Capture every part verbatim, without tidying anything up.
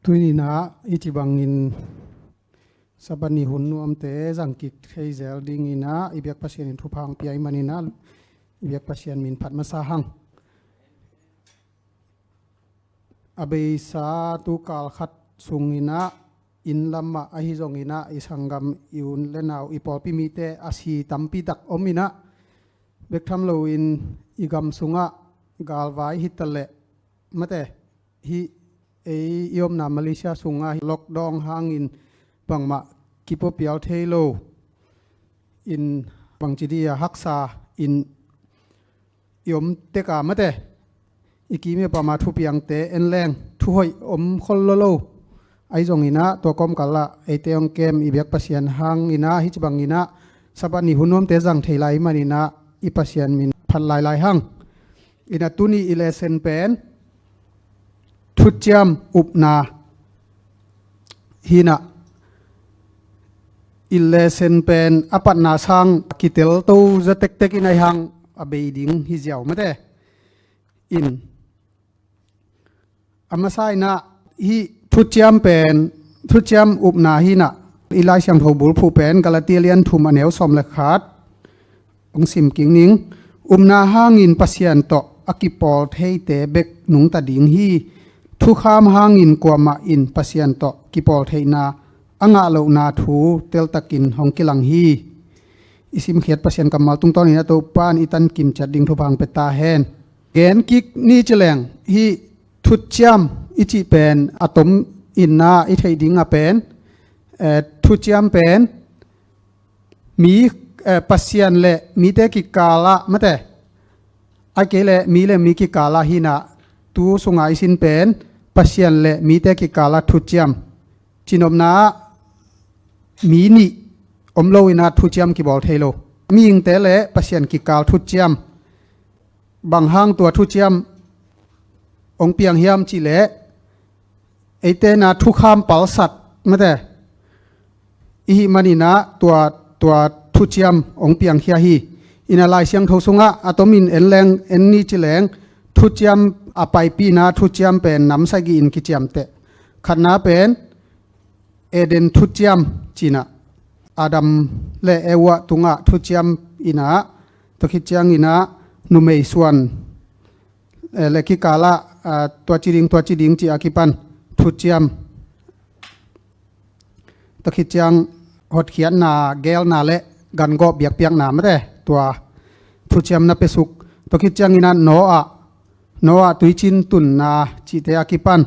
Tuni-in ah i ci bangin Sabbath ni hun nuamte zangkik thei zel dingin ah i biak Pasian in thupha hong pia ahih manin ah i biak Pasian min phat masa hang. A beisa tu kal khat sungin ah inn lamah ahi zongin ah i sanggam, i u le nau, i pawlpi mite a si tampi tak om in ah, bek tham loin i gam sungah galvai hi taleh, mate, hih ei i omna Malaysia sungah hih lockdown hangin bangmah kipua pial thei lo in, bangci dih a haksa in i om tek a, mate, i kim i pam a thupiangte en leng thuhoih om khol lo lo. Ahi zongin ah tua kawmkal ah eite hong kem i biak Pasian hangin ah hih ci bangin ah Sabbath ni hun nuamte zang thei lai ahih manin ah i Pasian min phat lailai hang. In ah tuni i lesson pen thuciam upna hi in ah, i lesson pen a patna sang kitel to za tektek in ah hih hang a bei ding hi ziau, mate. In a masa in ah hih thuciam pen, thuciam upna hi in ah, i Lai Siangtho bulphuh pen Galati a lian thum a neu sawm le khat hong sim kik ning. Upna hangin Pasian tawh a kipawl theite bek nungta ding hi. Thukham hangin kuamah in Pasian tawh kipawl theihna a ngah lohna thu teltakin hong kilang hi. I simkhiat Pasian kammal tungtawnin a Topa in i tankim ciat ding thupha hong pia ta hen. Gen kik ni ci leng, hih thuciam i cih pen a tom in ah i theih ding a pen, eh, thuciam pen mi, eh, Pasian le mite kikal ah, mate, ahih kei leh mi le mi kikal ah hi in ah, tu sunga i sin pen Pasian le mite kikal ah thuciam. Cinopna ah mi nih om lo in ah thuciam kibawl thei lo. Mihingte le Pasian kikal thuciam bang hang tua thuciam hong piang hiam cih leh, eite in ah thukham palsat, mate, i hih manin ah tua, tua thuciam hong piangkhia hi. In ah Lai Siangtho sungah a tomin en leng, en ni ci leng, thuciam a paipihna thuciam pen nam sagih in kiciamteh. Khatna pen Eden thuciam ci in ah, Adam le Eva tungah thuciam in ah, tua khit ciangin ah numei suan, eh, le kikal ah, ah, tua ci ding, tua ci ding cih a kipan thuciam. Tua khit ciang hotkhiatna, geelna le gangawh biakpiakna, mate, tua thuciam na piasuk. Tua khit ciangin ah Noah, Noah tuicin tunna cihte a kipan.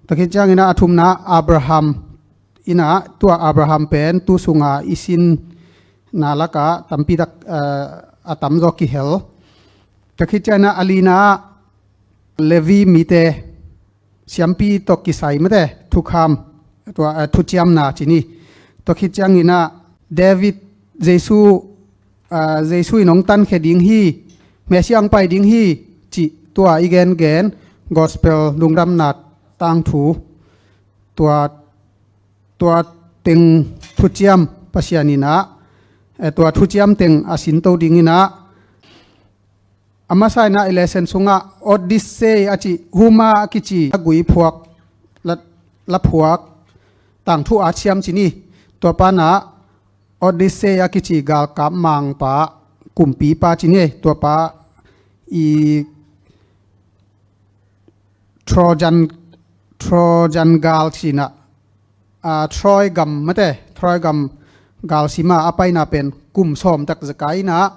Tua khit ciangin ah a thumna Abraham in ah, tua Abraham pen tu sunga i sinna lakah tampi tak, eh, a tamzaw kihel. Tua khit ciangin ah a lina Levi mite, siampi tawh kisai, mate, thukham, tua, eh, thuciamna ci ni. Tua khit ciangin ah David, Jesu, ah, Jesu in hong tankhia ding hi, Messiah hong pai ding hi cih tua i gengen gospel lungdamna tangthu, tua, tua teng thuciam Pasian in ah, eh, tua thuciam teng a sinto dingin ah, a masa in ah i lesson sungah Odyssey a cih, Homer a kici a gui phuak, la, la phuak tangthu a siam ci ni. Tua pan ah Odyssey a kici galkap mangpa, kumpipa ci ni. Tua pa i Trojan, Trojan gal ci in ah, ah, Troy gam, mate, Troy gam galsim ah a paina pen kum sawm tak zekai in ah,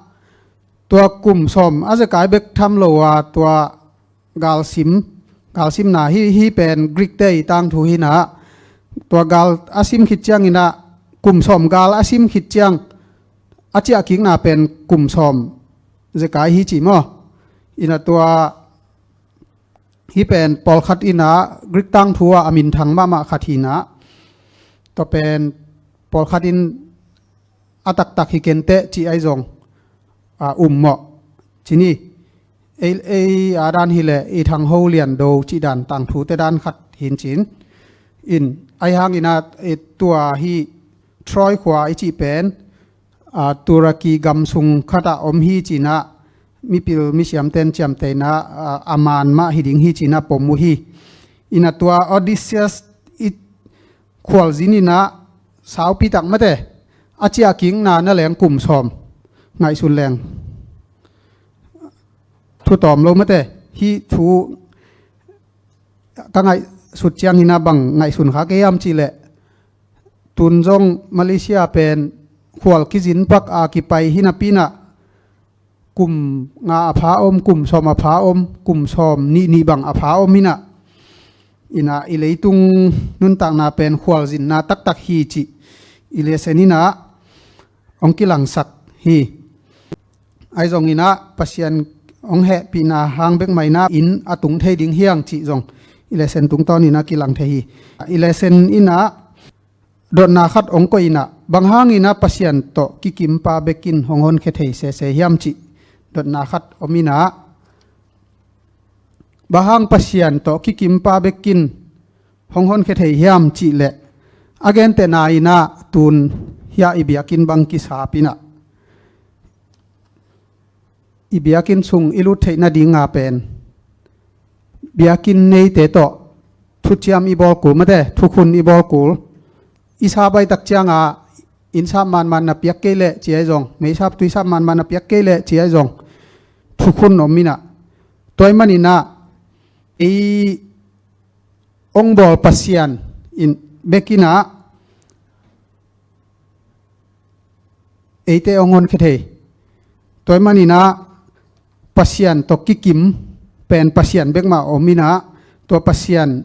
tua kum sawm a zekai bek tham lo a, tua galsim, galsimna hi, hih pen Greek te i tangthu hi in ah, tua gal a sim khit ciangin ah, kum sawm gal a sim khit ciang a ciahkikna pen kum sawm zekai hi ci maw. In ah tua hih pen pawlkhat in ah Greek tangthu ah a minthang mahmah khat hi in ah, tua pen pawlkhat in a taktak hi kenteh cih ahi zong, a, um mawh ci ni. Ei, ei a dan hi leh i Thang Ho Lian Do cih dan tangthute dan khat hi in cin. In, ahi hangin ah, eh, tua hih Troy khua i cih pen, a, Turkey gam sung khat ah om hi ci in ah, mipil misiamten ciamteh in ah, a, a man mah hi ding hi ci in ah pom uh hi. In ah tua Odysseus i, khualzin in ah saupi tak mate, a ciahkikna na leng kum sawm, ngaihsun leng thu tawm lo mate. Hih thu ka ngaihsut ciangin ah bang ngaihsun kha kei hiam cih leh, tun zong Malaysia pen khual kizin pak a kipai hi napi in ah kum nga a pha om, kum sawm a pha om, kum sawm nih nih bang a pha om hi in ah, in ah i leitung nuntakna pen khualzinna taktak hi cih i lesson in ah hong kilangsak hi. Ahi zongin ah Pasian hong hehpihna hang bek mah in ah in a tung thei ding hi hang cih zong i lesson tungtawn in ah kilang thei hi. I lesson in ah dotna khat hong koih in ah, bang hangin ah Pasian tawh kikimpa bek in hong honkhia thei sese hiam cih dotna khat om in ah, bang hang Pasian tawh kikimpa bek in hong honkhia thei hiam cih leh, a gentehna in ah tun hiah i biakinn bang kisap in ah, i biakinn sung i lut theih nading a pen biakinn neite tawh thuciam i bawl kul mate, thukhun i bawl kul. I sap ahih tak ciang ah, inn sap manman na piak kei leh ci ahi zong, mei sap tui sap manman na piak kei leh ci ahi zong, thukhun om in ah, tua ahih manin ah ei hong bawl Pasian in bek in ah eite hong honkhia thei. Tua ahih manin ah Pasian tawh kikim pen Pasian bek mah om in ah, tua Pasian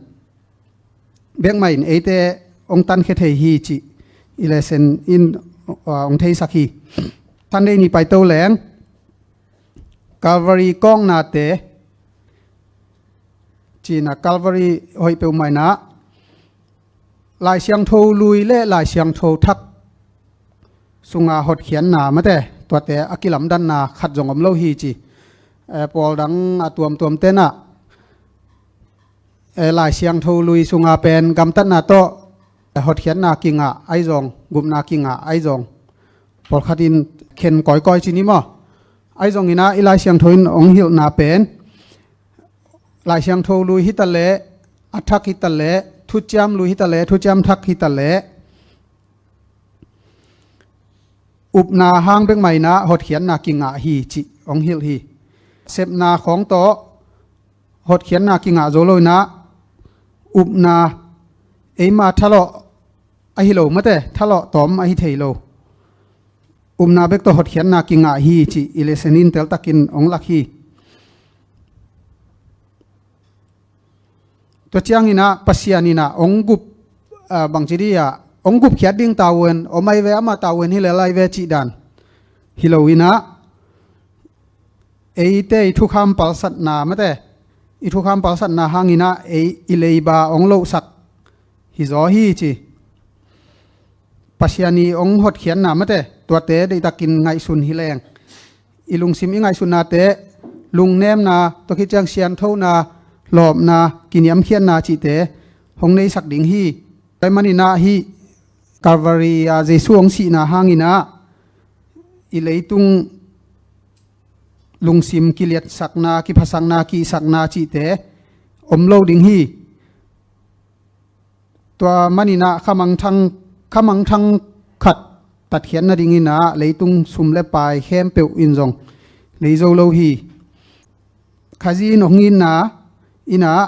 bek mah in eite hong tankhia thei hi cih i lesson in, ah, hong theisak hi. Sunday ni paito leng Calvary kawknate ci in ah, Calvary hoih peuhmah in ah Lai Siangtho Lui le Lai Siangtho Thak sunga hotkhiatna mate, tuate a kilamdanna khat zong om lo hi ci. Eh, pawl dang a tuamtuamte in ah, eh, Lai Siangtho Lui sunga pen gamtatna tawh, eh, hotkhiatna kingah ahi zong, gupna kingah ahi zong, pawlkhat in khen kawikawi ci ni maw. Ahi zongin ah i Lai Siangtho in hong hilhna pen Lai Siangtho Lui hi ta leh, a thak hi ta leh, thuciam lui hi ta leh, thuciam thak hi ta leh, upna hang bek mah in ah hotkhiatna kingah hi cih hong hilh hi. Sepna khawng tawh hotkhiatna kingah zo lo in ah, upna eima thalawh ahi lo mate, thalawh tawm ahi thei lo. Upna bek tawh hotkhiatna kingah hi cih i lesson in teltakin hong lak hi. Tua ciangin ah Pasian in ah hong gup, ah, bangci dih ah, hong gupkhiat ding tavuan om ahi ve, amah tavuan hi lel ahi ve cih dan hi lo in ah, eite i thukham palsatna mate, i thukham palsatna hangin ah ei i leiba hong lohsak hi zaw hi ci. Pasian i hong hotkhiatna mate, tuate deihtakin ngaihsun hi leng, i lungsim i ngaihsutnate, lungnemna, tua khit ciang sianthona, lawpna, kiniamkhiatna cihte hong neisak ding hi. Tua ahih manin ah hih Calvary ah Jesu hong sihna hangin ah i leitung lungsim kiliatsakna, kiphasakna, kihsakna cihte om lo ding hi. Tua manin ah khamangthang, khamangthang khat tatkhiat nadingin ah leitung sum le pai khempeuh in zong lei zo lo hi. Khazih in hong itna in ah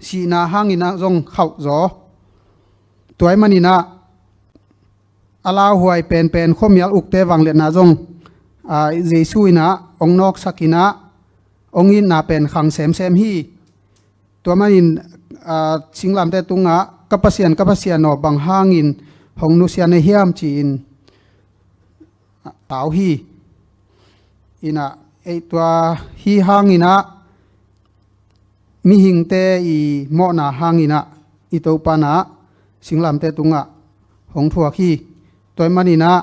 sihna hangin ah zong khauh zaw. Tua ahih manin ah a lauhuai penpen khuamial ukte vangliatna zong, aa, Jesu in ah hong nawksak in ah hong itna pen khang semsem hi. Tua manin, aa, singlamteh tungah, "Ka Pasian, ka Pasian aw, bang hangin hong nusia na hiam?" ci-in tau hi. In ah, ei tua hi hangin ah, mihingte i mawhna hangin ah i Topa in ah singlamteh tungah hong thuak hi. Tua ahih manin ah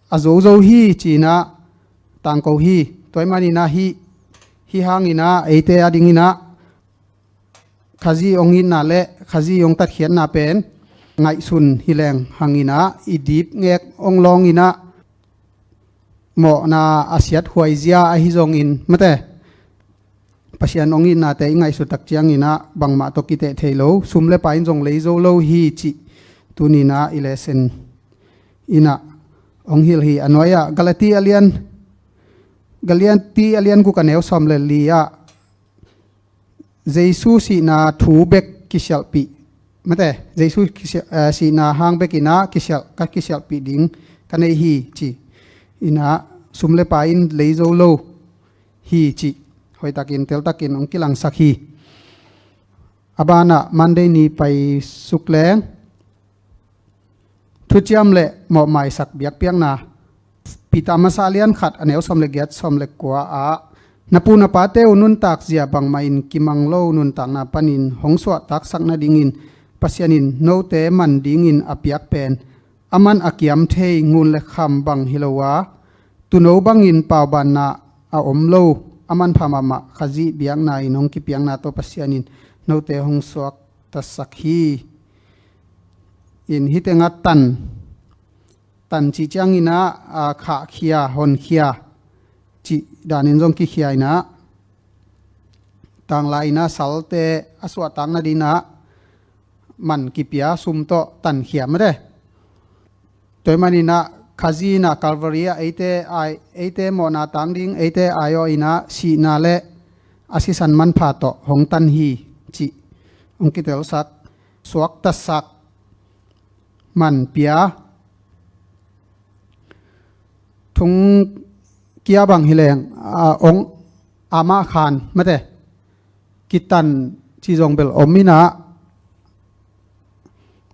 a zozo hi ci-in ah tangko hi. Tua ahih manin ah hih, hih hangin ah eite adingin ah Khazih hong itna le Khazih hong tatkhiatna pen ngaihsun hi leng hangin ah i dipngek hong lawngin ah mawhna a siathuai zia ahi zongin mate, Pasian hong itnate i ngaihsut tak ciangin ah bangmah tawh kiteh thei lo, sum le pai in zong lei zo lo hi cih tuni-in ah i lesson in ah hong hilh hi. A nuai-ah Galati a lian, Galati a lian guk a neu sawm le li-ah Jesu sihna thu bek kisialhpih, mate, Jesu kisia-, eh, sihna hang bekin ah kisialh, ka kisialhpih ding ka nei hi ci-in ah sum le pai in lei zo lo hi cih hoihtakin teltakin hong kilangsak hi. A banah Monday ni paisuk leng thuciam le mawhmaisak biakpiakna, Peter masa lian khat a neu sawm le giat, sawm le kua ah, na pu na pate uh nuntak zia bangmah in kimang lo nuntakna panin hong suahtaksak nadingin Pasian in note man dingin a piak pen a man a kiam thei ngun le kham bang hi lo a, tuuno bangin paubaanna a om lo, a manpha mahmah Khazih biakna in hong kipiakna tawh Pasian in note hong suaktasak hi. In hih tengah tan, tan cih ciangin ah, a, khahkhia, honkhia cih danin zong kikhia in ah, tanglai in ah salte a suahtak nadingin ah man kipia, sum tawh tankhia, mate. Tua ahih manin ah Khazih in ah Calvary ah eite ai, eite mawhna tang ding, eite ai-awh in ah sihna le a sisan manpha tawh hong tan hi cih hong kitelsak, suaktasak, man pia. Thong kia bang hi leng, a, ong amah khan, mate, kitan cih zong bel om in ah,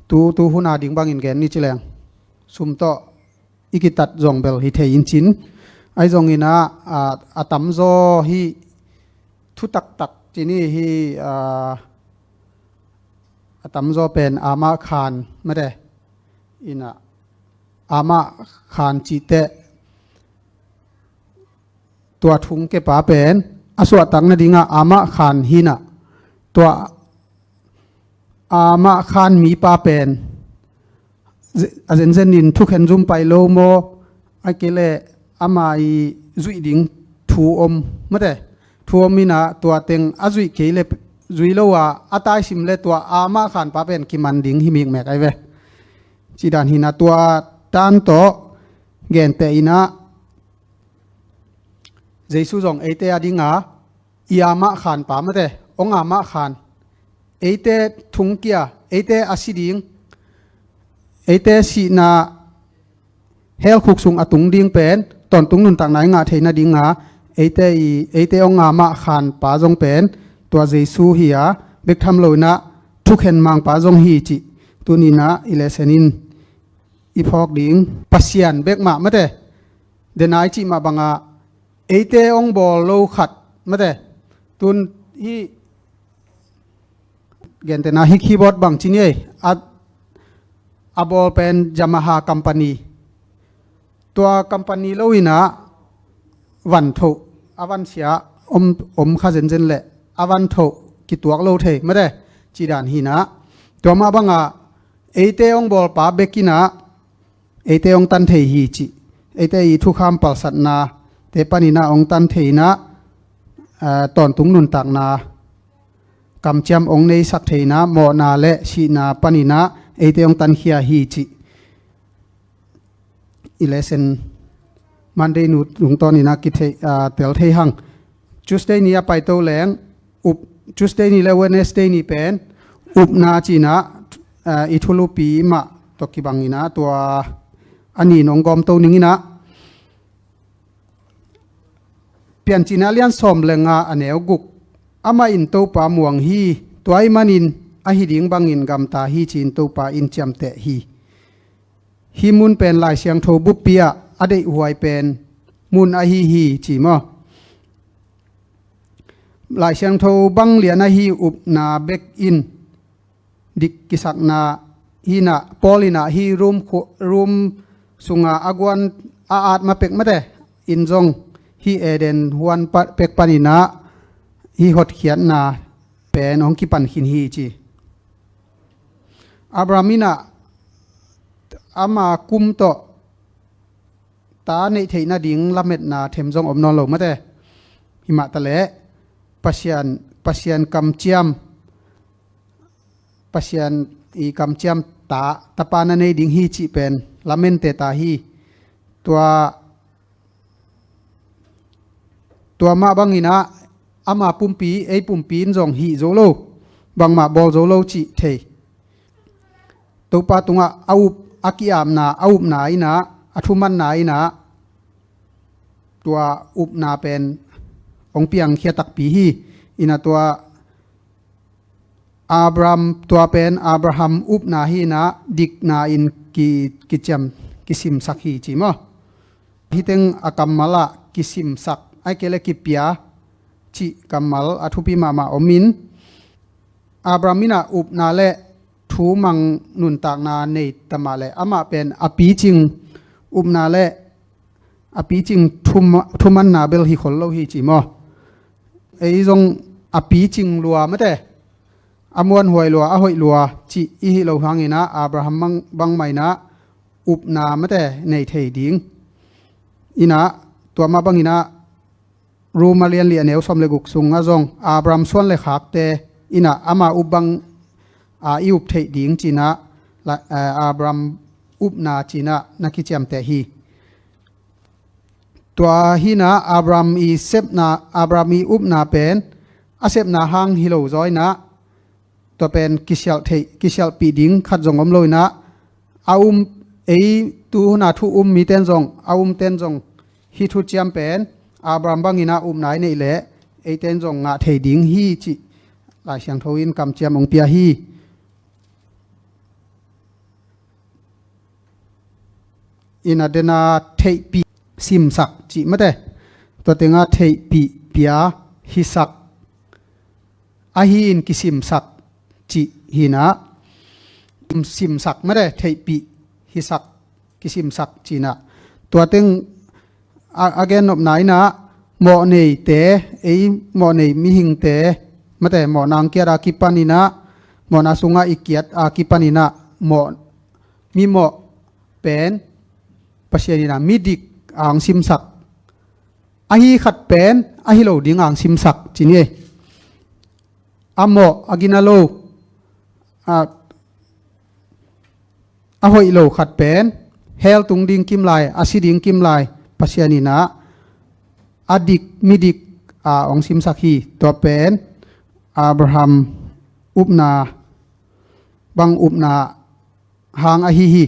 tu, tu hun a ding bangin gen ni ci leng, sum tawh i kitat zong bel hi thei in cin. Ahi zongin ah, a, a tamzaw hi, thu taktak ci ni hi, a, a tamzaw pen amah khan, mate, in ah amah khan cih teh, tua thong kiapa pen a suahtak nadingin ah amah khan hi in ah, tua amah khan mipa pen ze-, a zenzen in thukhen zum pai lo maw, ahih kei leh ama i zuih ding thu om, mate, thu om in ah tua teng a zuih kei leh, zuih lo a a taisim leh tua amah khanpa pen kiman ding hi mikmek ahi ve. Cih dan hi in ah tua tan tawh genteh in ah Jesu zong eite a dingin i amah khanpa, mate, ong amah khan, eite thong kia, eite a si ding, eite sihna hell khuk sung a tung ding pen tawntung nuntakna i ngah theih nadingin eite i, eite ong amah khanpa zong pen tua Jesu hi a, bek tham lo in ah thukhen mangpa zong hi cih tuni-in ah i lesson in i phawk ding. Pasian bek mah, mate, denai cih mah bangin eite ong bawl lo khat, mate, tun hih gentehna hih keyboard bang ci ni ei, a, a bawl pen Yamaha company. Tua company lo in ah van thoh, a van sia om, om kha zenzen leh a van thoh kituak lo thei, mate, cih dan hi in ah, tua mah bangin eite ong bawlpa bek in ah eite ong tan thei hi cih, eite i thukham palsatnate panin ah ong tan thei in ah, a, tawntung nuntakna kamciam ong neisak thei in ah, mawhna le sihna panin ah eite ong tankhia hi cih i lesson Monday ni tungtawnin ah kithei, a, tel thei hang. Tuesday ni a paito leng, up, Tuesday ni le Wednesday ni pen upna ci-in ah, a, i thulupi mah tawh kibangin ah tua a nih in ong gawmto ning in ah, Piancilna lian sawm le nga a neu guk. Amah in Topa muang hi, tua ahih manin ahi ding bangin gamta hi ci-in Topa in ciamteh hi. Hih mun pen Lai Siangtho buppi ah a deihhuai pen mun ahi hi ci maw? Lai Siangtho bang lian ahi upna bek in dik kisakna hi in ah, Paul in ah hih Rom khu-, Rom sunga a guan a at ma pek mate in zong hih Eden huan pa-, pek panin ah hih hotkhiatna pen hong kipan khin hi ci. Abraham in ah ama kum tawh ta neih theih nading lametna them zong om nawn lo mate. Himah taleh Pasian, Pasian kamciam, Pasian i kamciam ta, tapa na nei ding hi cih pen lamente ta hi. Tua, tua mah banginah ama pumpi, ei pumpi in zong hih zo lo, bangmah bawl zo lo cih thei. Topa tungah a up, a ki-apna, a upna inah, a thumanna inah, tua upna pen hong piangkhia takpi hi. Inah tua Abraham, tua pen Abraham upna hi inah, dikna in ki, kiciam, kisimsak hi ci maw. Hih teng a kammal ah kisimsak, ahih kei leh kipia cih kammal a thupi mahmah om in, Abraham inah upna le thumang nuntakna nei ta mah leh, amah pen a picing upna le a picing thum-, thumanna bel hi khol lo hi ci maw. Ei zong a picing lua mate, a muanhuai lua, a hoih lua cih i hih loh hanginah Abraham bang, bangmah inah upna mate nei thei ding. Inah tua mah banginah Rom a lian li a neu sawm le guk sungah zong Abraham suan le khakte inah ama up bang a i up theih ding cinah la, eh, Abraham upna cinah na kiciamteh hi. Tua hinah Abraham i sepna, Abraham i upna pen a sepna hang hi lo zaw inah, tua pen kisialh theih, kisialhpih ding khat zong om lo inah, a um, ei tu huna thu um miten zong, a umten zong hih thuciam pen Abraham banginah upna i neih leh eiten zong ngah thei ding hi cih Lai Siangtho in kamciam hong pia hi. Inah dena theihpih simsak cih mate, tua tengah theihpih pia hisak, ahi in kisimsak cih hinah, simsak mate, theihpih hisak, kisimsak cinah. Tua teng a, a gennopna inah mawhneite, ei mawhnei mihingte mate, mawhna hong kiat a kipan inah, mawhna sungah i kiat a kipan inah mawh, mimawh pen Pasian inah midik a hong simsak, ahi khat pen ahi lo ding a hong simsak ci ni. A mawh, a gina lo, a, a hoih lo khat pen hell tung ding kimlai, a si ding kimlai Pasian inah a dik, midik a hong simsak hi. Tua pen Abraham upna bang upna hang ahi hi.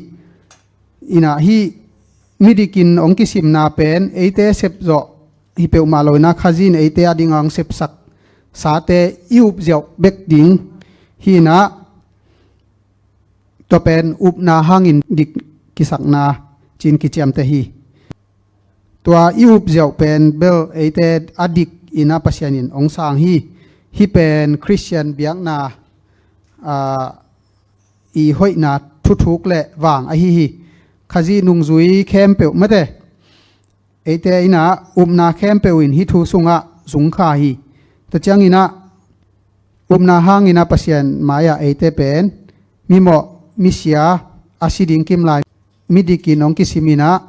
Inah hih midikin hong kisimna pen eite sep zawh hi peuhmah lo inah, Khazih in eite a dingah hong sepsak sate i up ziauh bek ding hi inah, tua pen upna hangin dik kisakna cin kiciamteh hi. Tua i up ziauh pen bel eite a dik inah Pasian in hong sang hi. Hih pen Khristian biakna, aa, i hoihna thuthuk le vang ahi hi. Khazih nungzui khempeuh mate, eite inah upna khempeuh in hih thu sungah zungkha hi. Tua cianginah upna hanginah Pasian mai-ah eite pen mimawh, misia, a si ding kimlai midikin hong kisim inah,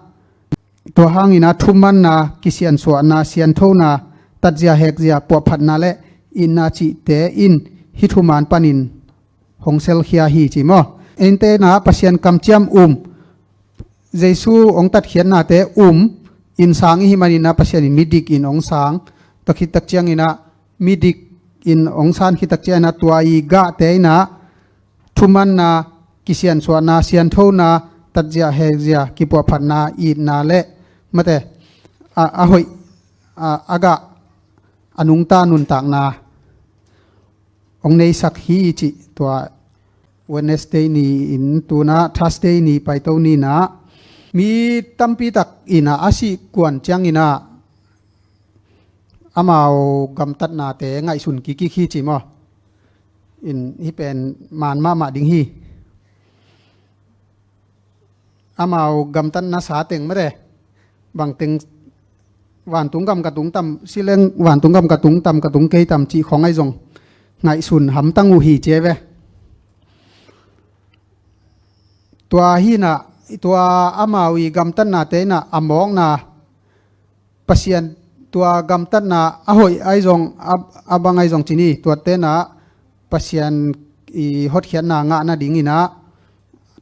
tua hanginah thumanna, kisiansuahna, sianthona, tatzia hekzia, puahphatna le itna cihte in hih thuman panin hong selkhia hi ci maw. Eite inah Pasian kamciam um, Jesu hong tatkhiatnate um in sang i hih maninah Pasian in midik in hong sang. Tua khit tak cianginah midik in hong san khit tak cianginah tua i gahte inah thumanna, kisiansuahna, sianthona, tatzia hekzia, kipuahphatna, itna le mate, a, a hoih, a, a gah, a nungta nuntakna hong neisak hi cih tua Wednesday ni in tunah Thursday ni paito ninah mi tampi tak inah a sih kuan cianginah amau gamtatnate ngaihsun kikik hi ci maw. In hih pen man mahmah ding hi. Amau gamtatna sa teng mate, bangteng vantung gam ka tung tam, sileng vantung gam ka tung tam, ka tung kei tam cih khong ahi zong ngaihsun hamtang uh hi ci ve. Tua hinah, tua amau i gamtatnate inah a mawkna, Pasian tua gamtatna a hoih ahi zong, a, a bang ahi zong ci ni, tuate na Pasian i hotkhiatna ngah nadingin ah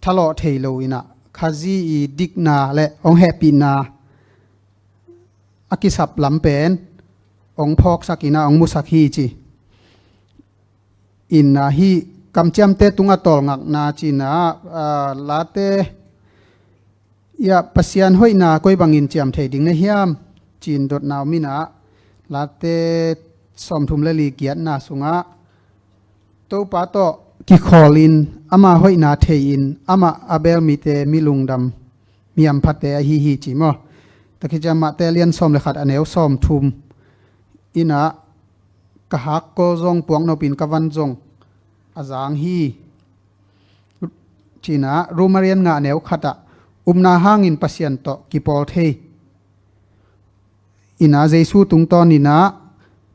thalawh thei lo in ah Khazih i dikna le hong hehpihna a kisap lam pen hong phawksak in ah hong musak hi ci. In ah hih kamciamte tungah tawlngakna ci-in ah, aa, Late, ia, Pasian hoihna koi bangin ciam thei ding na hiam ci-in dotna om in ah, Late sawmthum le li giatna sungah Topa tawh kikhawlin, ama hoihna thei-in, amah a beel mite mi lungdam, mi hamphate ahi hi ci maw. Tua khit ciang Mate lian sawm le khat a neu sawmthum in ah, ka hakkol zong puak nopin ka van zong a zang hi ci-in ah, Rom a lian nga a neu khat ah, upna hangin Pasian tawh kipawl thei in ah, Jesu tungtawn in ah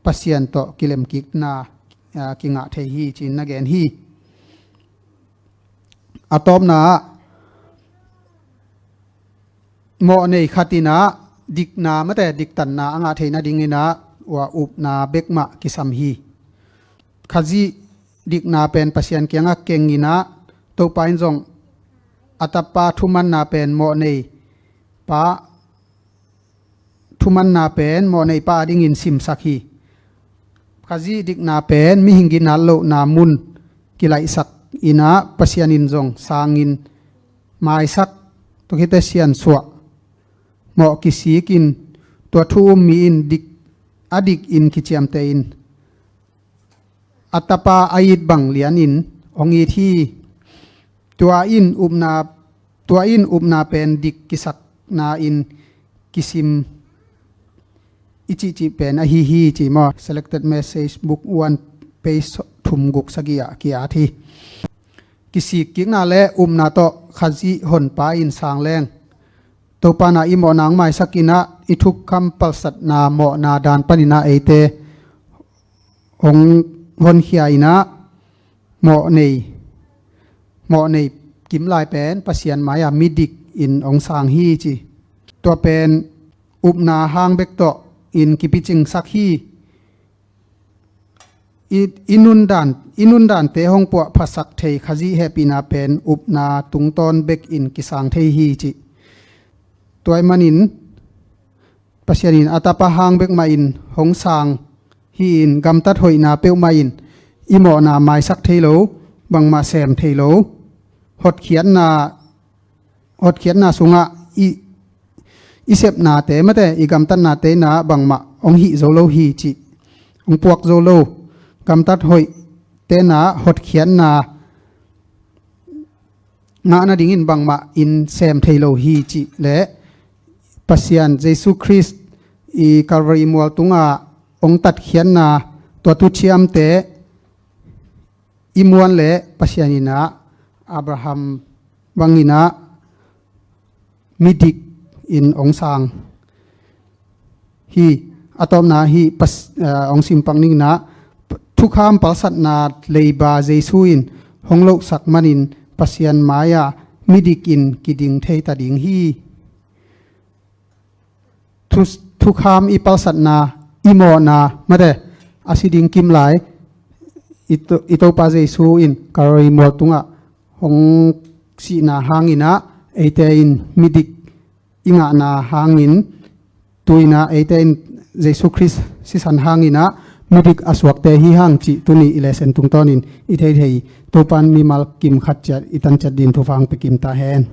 Pasian tawh kilemkikna, aa, kingah thei hi ci-in na gen hi. A tawpna ah, mawhnei khat in ah dikna, mate, diktanna a ngah theih nadingin ah, ua, upna bek mah kisam hi. Khazih dikna pen Pasian kiangah keng in ah, Topa in zong a Tapa thumanna pen mawhnei pa, thumanna pen mawhnei pa adingin simsak hi. Khazih dikna pen mihing ginat lohna mun kilaihsak in ah, Pasian in zong sangin maisak, tua khit teh siansuah, mawh kisik in, tua thu um mi in dik, a dik in kiciamteh in, a Tapa a it bang lianin hong it hi. Tua in upna, tua in upna pen dik kisakna in kisim i cihcih pen ahi hi ci maw. Selected Message, Book One, page thum guk sagih ah ki-at hi. Kisikkikna le upna tawh Khazih honpa in sang leng, Topa na i mawhna hong maisak in ah, i thukham palsatna mawhna dan panin ah eite hong honkhia in ah, mawhnei, mawhnei kimlai pen Pasian mai-ah midik in hong sang hi ci. Tua pen upna hang bek tawh in kipicingsak hi. I, i nundan, i nundante hong puahphasak thei Khazih hehpihna pen upna tungtawn bekin kisang thei hi ci. Tua ahih manin Pasian in a Tapa hang bek mahin hong sang hi-in, gamtat hoihna peuhmah in i mawhna maisak thei lo, bangmah sem thei lo. Hotkhiatna, hotkhiatna sungah i, i sepnate, mate, i gamtatnate in ah bangmah hong hih zo lo hi cih, hong puak zo lo. Gamtat hoihte in ah hotkhiatna ngah nadingin bangmah in sem thei lo hi cih le Pasian Jesu Khrist i Calvary mual tungah hong tatkhiatna, tua thuciamte i muan le Pasian in ah Abraham bangin ah midik in hong sang hi. A tawpna hih pas-, ah, hong simpak ning in ah, thukham palsatna leiba Jesu in hong lohsak manin Pasian mai-ah midik in kiding thei ta ding hi. Thu-, thukham i palsatna, i mawhna, mate, a si ding kimlai, i To-, i Topa Jesu in Calvary mual tungah hong sihna hangin ah eite in midik i ngahna hangin, tu-in ah eite in Jesu Khrist sisan hangin ah midik a suakte hi hang cih tuni i lesson tungtawnin i theithei Topa'n mimal kim khat ciat i tan ciat dingin thupha hong pia kim ta hen.